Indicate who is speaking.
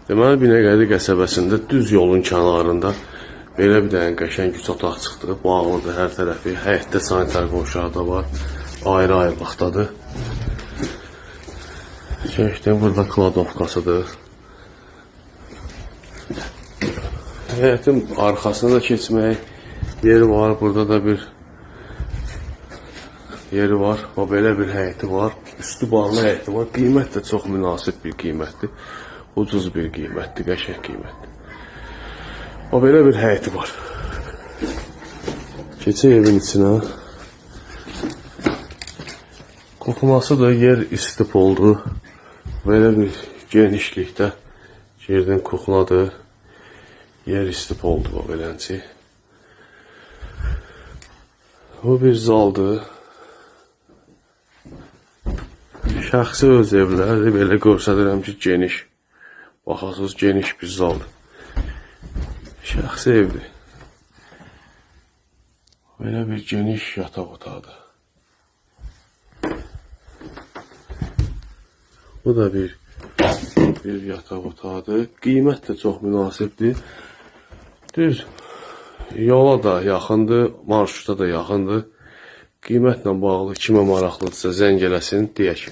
Speaker 1: Deməli, Binəqədi qəsəbəsində düz yolun kənarında belə bir dənə qəşəng üç otaq çıxdı. Bağlıdır hər tərəfi. Həyətdə sanitar qovşağı da var. Ayrı-ayrılıqdadır. Çəkdim, burada kladovkasıdır. Həyətin arxasına da keçmək yeri var. Burada da bir yeri var. O belə bir həyəti var. Üstü bağlı həyəti var. Qiymət də çox münasib bir qiymətdir. Ucuz bir qiymətdir, qəşəng qiymətdir. O belə bir həyəti var. Keçək evin içinə. Kuxunası da yer istip oldu. Belə bir genişlikdə girdin kuxunadır. Yer istip oldu bu beləncə. Bu bir zaldır. Şəxsi öz evləri belə göstərirəm ki, geniş. Baxasınız, geniş bir zaldır. Şəxsi evdir. Belə bir geniş yataq otağıdır. Bu da bir yataq otağıdır. Qiymət də çox münasibdir. Düz yola da yaxındır, marşruta da yaxındır. Qiymətlə bağlı kimə maraqlıdırsa zəng eləsin, deyək.